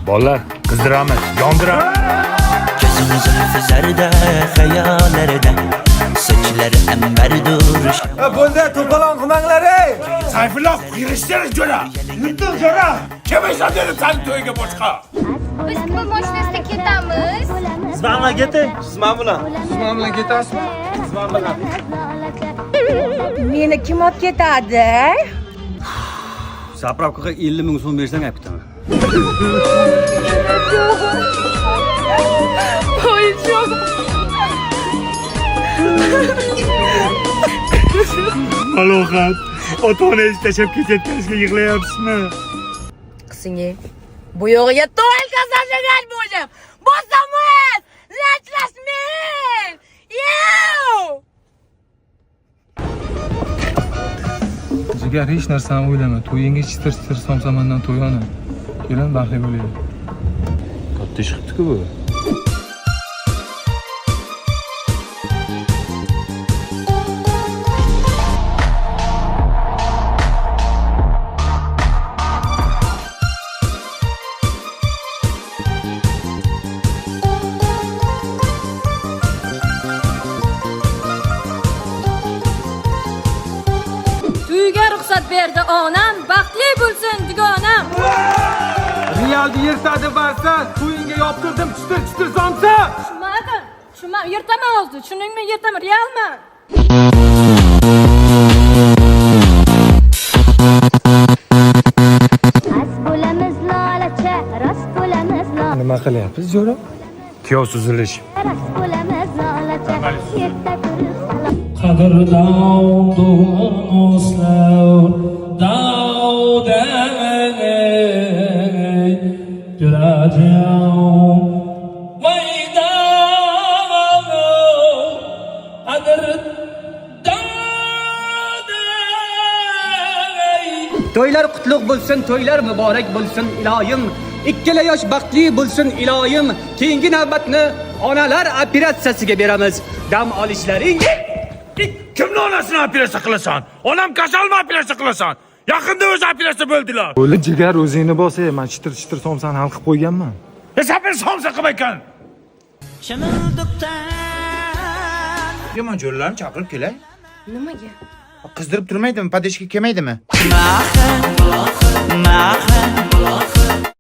Bolalar, qizdiramiz, yondiramiz. Gözüm zülfü zerde, hayallerde. Saçları emberdir. Bo'ldi, to'polon qilmanglar ey. Sayfulloh, yig'ishtir jo'ra. Yutdim jo'ra. Kelmaysan dedim sani to'yga boshqa. Biz kim mashinasida ketamiz? Siz bilan ketay. Siz men bilan. Siz men bilan ketasizmi? Siz men bilan. Meni kim olib ketadi? Zapravkaga 50 ming so'm bersang olib ketaman. Malohat, ota-onangizni tashlab ketayotganingizga yig'layapsizmi? Qizing, bu yo'g'iga только зажигать будем. Bosamiz! Lachlashmang! Yow! Jigar, hech narsani o'ylama. To'yinga chitir-chitir somsa mandan to'yona. Kelin baxtli bo'laylik. Katta ish qilibdi-ku bu. To'yga ruxsat berdi onam, baxtli bo'lsin dugonam. Realni yirtadi barsa, to'yingga yoptirdim chitir-chitir somsa. Tushunmadim. Tushunmadim. Yirtaman o'zi. Tushundingmi? Yirtaman. Realman. Rost bo'lamiz lolacha, rost bo'lamiz lolacha. Nima qilyapsiz, jo'ra? Kuyov suzilish. Rost bo'lamiz lolacha. Erta turib salom. Qadrdon do'stlar davdan yuragim maydon qadrdon. To'ylar qutlug' bo'lsin, to'ylar muborak bo'lsin iloyim. Ikkala yosh baxtli bo'lsin iloyim. Keyingi navbatni onalar operatsiyasiga beramiz. Dam olishlaring Kimni onasini operatsiya qilasan? Onam kasalmi operatsiya qilasan? Yaqinda o'zi operatsiya bo'ldilar. Bo'ldi, jigar, o'zingni bos, ey. Men chitir-chitir somsani hal qilib qo'yganman. Sapir somsa qilmaykan. Chimildiqdan. Yomon jo'ralarni chaqirib kelay. Nimaga? Qizdirib turmaydimi? Padeshga kelmaydimi? Maha, maha.